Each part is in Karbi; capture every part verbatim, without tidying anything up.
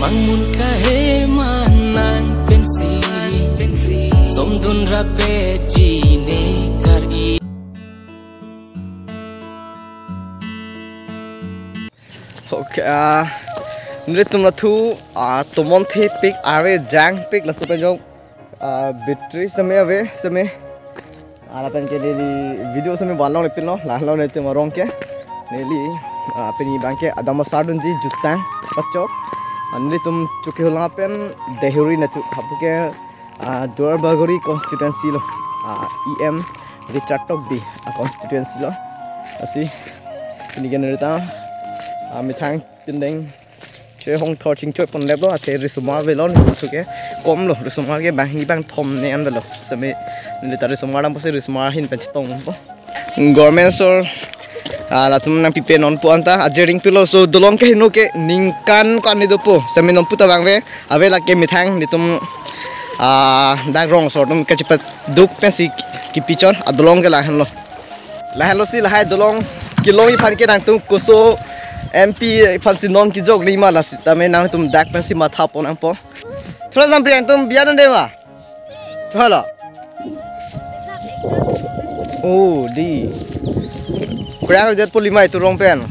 Angmun kahe manang pensi, somdun rape jine kar-i. Okay, ah, nelitum lathu, ah, tomon thepik ave, jangpik laso pen jong, ah, battery sitame ave, sitame. Ah, lapen ke neli video sitame vanlongle pinlo, la lo nelitum arong ke. Neli, ah, pini abangke adam asar dunji jutang pachok. Ah, nelitum Chokihola pen Deihori natu hapu ke, ah, Duarbagori constituency lo. Ah, E M Richard Tokbi a constituency lo. Lasi pini ke neli ta, ah, methang pindeng chehong thor chingchoi ponleplo, athe risomar avelo, nelitum ke komlo, risomar ke banghini bangthom ne an avelo. Sitame neli ta risomar dampo si risomar ahin pen chetongpo. Government asor, ah, latum nangpipe nonpo anta, ajering pilo, so dolong ke heno ke ningkan ko-an ni dopo, sitame nonpu ta abang ave, ave lake methang nelitum, ah, dak rong asor atum kachepaduk pensi kipi chot, adolong ke lahenlo. Lahenlo si lahai dolong kelongji aphan ke nangtum koso M P aphan si non kejok lima, lasi tame nangtum dak pensi matha pon nangpo. Thura jampri nangtum biya dunde ma? Thura lo. Oh, di. Kurang adet po lima itum rong pen.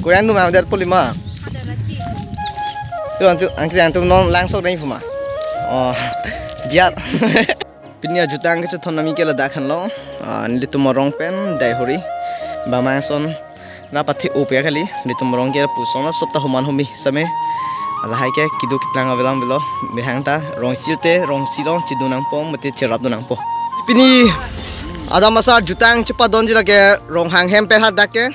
Kurang dum adet po lima. Tu antu angkri antum non langsok dai puma. Oh, biat. Pini ajutang kechethon nami ke ladak henlo, ah, nelitum arong pen Deihori. Bang mangson rap athe-o pe kali, nelitum arong ke puson lo, sop ta homan homi sitame. Lahai ke keduk keplang avelang avelo, methang ta rongsi te, rongsi along chedun nangpo, mate cherap dun nangpo. Pini adam asar jutang chepadunji lake Ronghang hem pen hadak ke.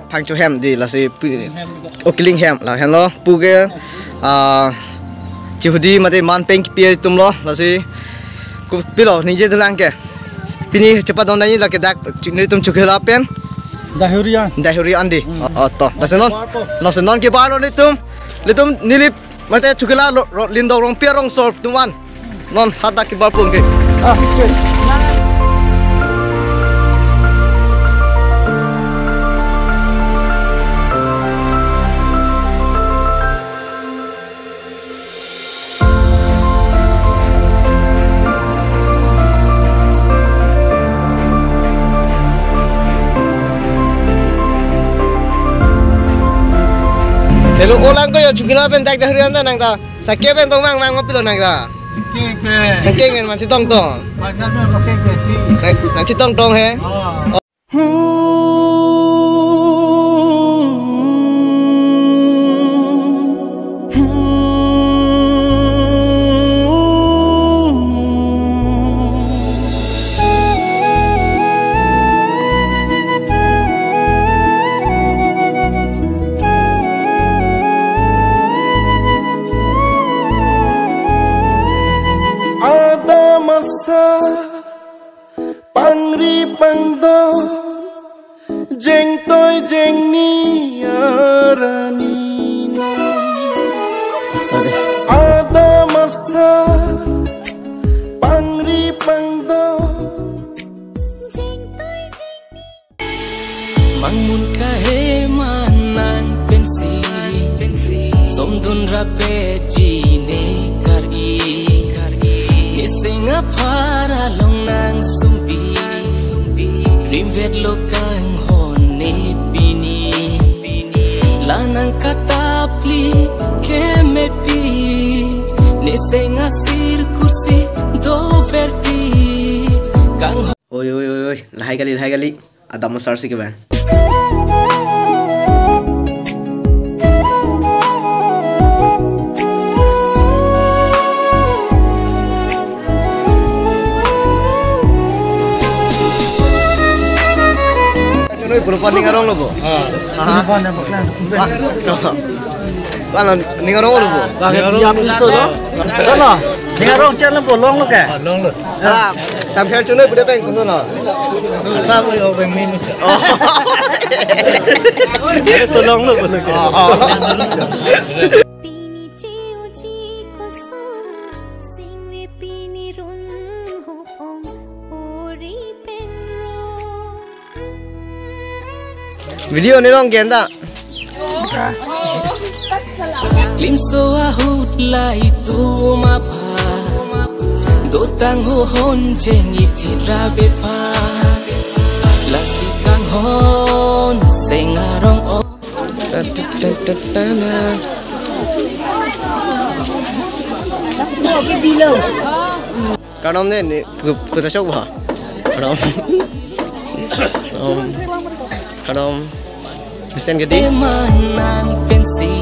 Phangcho hem di lasi pu-, o Kiling hem lahenlo pu ke, ah, chihudi mate man pen kipi atum lo lasi kopilo ningje dunlang ke. Pini chepadun nangji lake dak nelitum Chokihola pen. Deihori an. Deihori an di. Hmm. Oh, oh, to. Lasi non. Lasi non kebarlo nelitum. Nelitum neli mate Chokihola lo, ro, Lindong Rongpi arong asor atum an. Non hadak kebar pon ke. Ah, okay. Hello, olang ko yo Chokihola pen dak Deihori an ta nang ta. Sakya pen tong mang mang mapilo nang ta. Keng keng. Keng keng man chetong tong. Nang, nang chetong tong he. Oh. Adam asar pangri pangdon, jengtoi jengni arani. Adam asar pangri pangdon. Mangmun kahe manang pensi, somdun rape jine kar-i. Neseng aphar along nang sumpi, rimvet lo kanghon ne pini. La nang katapli kemepi, neseng asir kursi doverti kanghon. Oi, oi, oi, oi, lahai kali, lahai kali. Adam asar si ke bang. Chunoi puro paning arong lo bo. Ah. Aha. Puro paning arong lo. Bang, ning arong lo bo? Bang, ning arong ya piso lo. Lo, ning arong channel bo long lo ke? Ah, long lo. Ah, sampai chunoi pura peng kuno lo. Sa ko yo peng mi mucha. Oh. Ada so long lo bo lo ke? Oh, oh. Pini chi uji koso, singwi pini run ho ong, ori penro. Video ni long kenta. Limso ahut la itum aphan dotang ho hon jeng ithit ra bephan. Lasi kanghon seng arong o. Ta, ta, ta, ta, ta, na. Kardom ne, ne, pu-, puta chok ba. Kardom. Kardom. Kardom. Mesen gede. Manang pensi.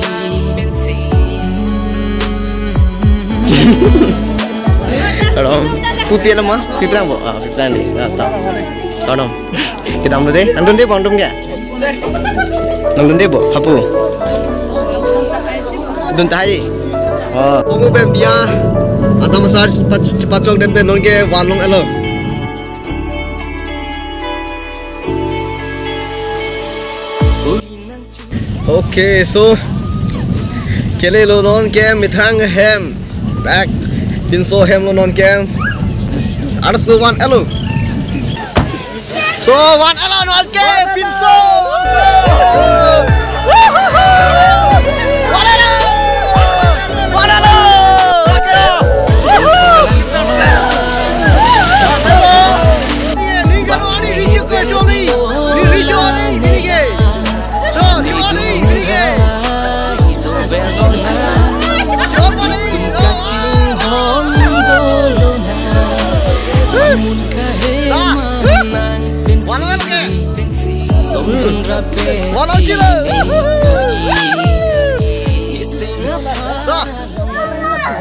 Kardom. Pu pi alam ma? Pi plang bo? Ah, pi plang di. Ah, ta. Kardom. Kedam lo de. Nangdun de bo, nangdun ke? Nangdun de bo, hapu. Dun tahai. Oh, omu pen biya. Atam asar cepat, cepat chok dem pen non ke van long elo. Okay, so kele lo non ke methang hem. Tak pinso hem lo non ke. Arso van elo. So van elo non ke pinso. Van elo. Van elo.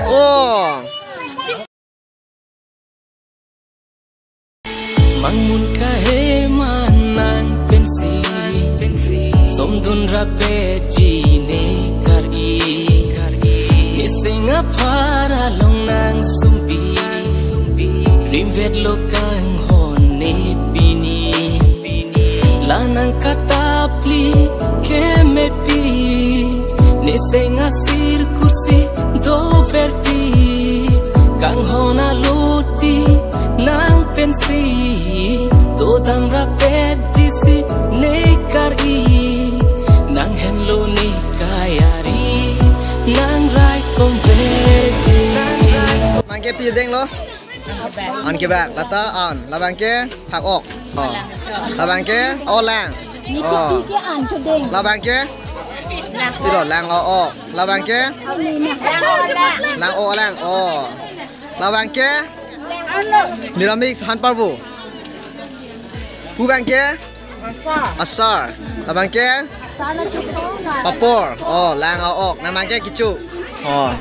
Oh. Mangmun kahe manang pensi, somdun rapet ji ne kar-i. Niseng aphar along nang sumpi, rimvet lo kanghon ne pini. La nang katapli kemepi, niseng asir kursi doverti, kanghon aloti nang pensi, dodam rapet jisi ne kar-i, nang henlo ne kayari, nang rai konverji. Mangke pi deng lo? An ke bak, lata an, labang ke phak ok. Oh. Labang ke olang. Oh. Labang ke? Pilo lang o ok. Labang ke? Lang o lang. Oh. Labang ke? Miramix han parbo. Pu bang ke? Asar. Labang ke? Papor. Oh, lang o ok. Nang bang ke kecho. Oh.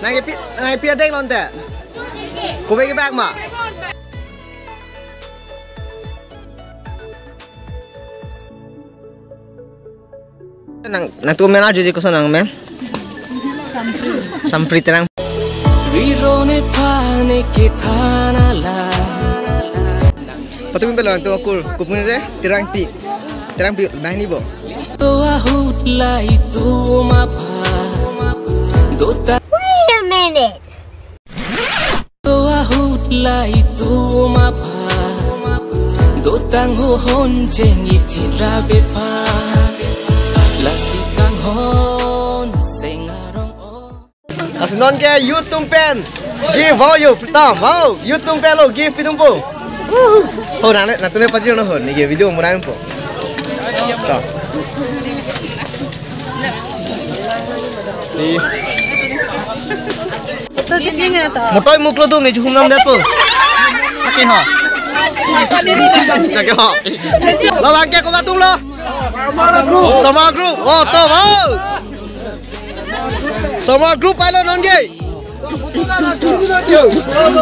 Nang ipi, nang ipi adeng lonte? Kove kebak ma? Nang, nangtum men arjuji, koson nang men? Sampri. Sampri Terang. Rirone pane kethana la. Patumi pelo nangtum akur, kopune je, Terangpi. Terangpi, banghini bo. So ahut la itum aphan dotang. Wait a minute. So ahut la itum aphan dotang ho hon jeng ithit ra bephan. Lasi kanghon seng arong o. Lasi non ke youth atum pen. Give, wow, yo, pritam, wow, youth atum pen lo, give pi atum po. Ho, nang le, nangtum le pajir no ho, ne ke video mo nang po. To. Si. Motoi muklo dum ne juhum nam depo. Kaki ho. Kaki ho. Labang ke komat atum lo? Samar Group. Oh, to, wow. Samar Group pailo nonke.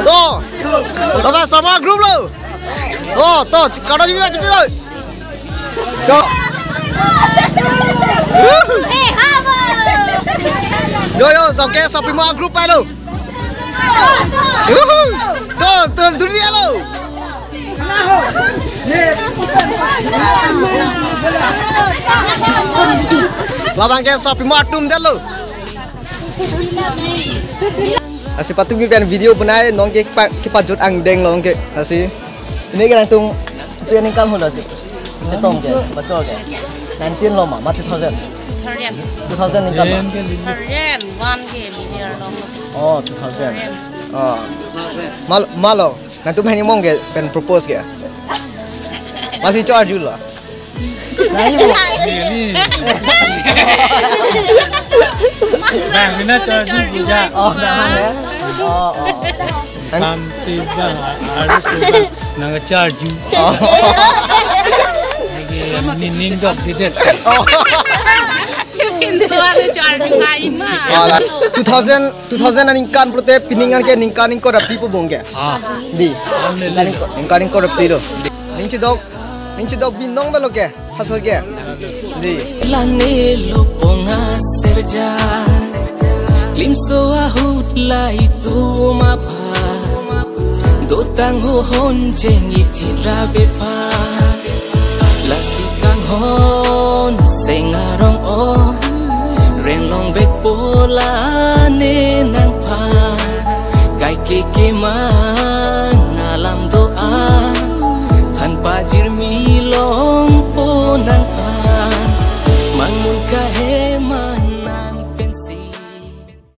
To. Taba Samar Group lo. Oh, to, kado jibi jibi lo. To. Yo, yo, oke, Samar Group pailo. To, to, dunia lo. Labang ke Samar atum delo. Lasi patumi pen video bonai nonke kipa-, kipajut angdeng lo nonke. Lasi pini ke nangtum, tu yang ningkan hula tu. Chetong ke, betul ke? Nineteen lo ma, mati thousand. Two thousand ningkan. Ren ke lili. Ren, one ke lili arlong. Oh, two thousand. Oh. Mal, malo, nangtum hini mong ke pen propose ke. Masi cho arjulo. Nangji mo. Neli. Nah, mina cho arju puja. Oh, nah, ya. Oh, oh. Kam si ba, harus si ba, nang cho arju. Oh. Lagi nining dok didet. Oh. Pinso anu cho arju hai ma. Oh, la. Two thousand, two thousand aningkan pulote pining an ke ningkan ingkoi ra pi pu bong ke. Ah. Dei. Ningkan ingkoi, ningkan ingkoi ra pi lo. Ning chedok, ning chedok binong ba lo ke. Haso ke. Dei. Lane lo pong aserja. Klimso ahut lai tu mapha. Dotang ho hon jeng iti rabe pha. Lasi kanghon seng arong o. Ren long vek po lane nangphan. Kai ke kemang alam do-an. Than pajirmi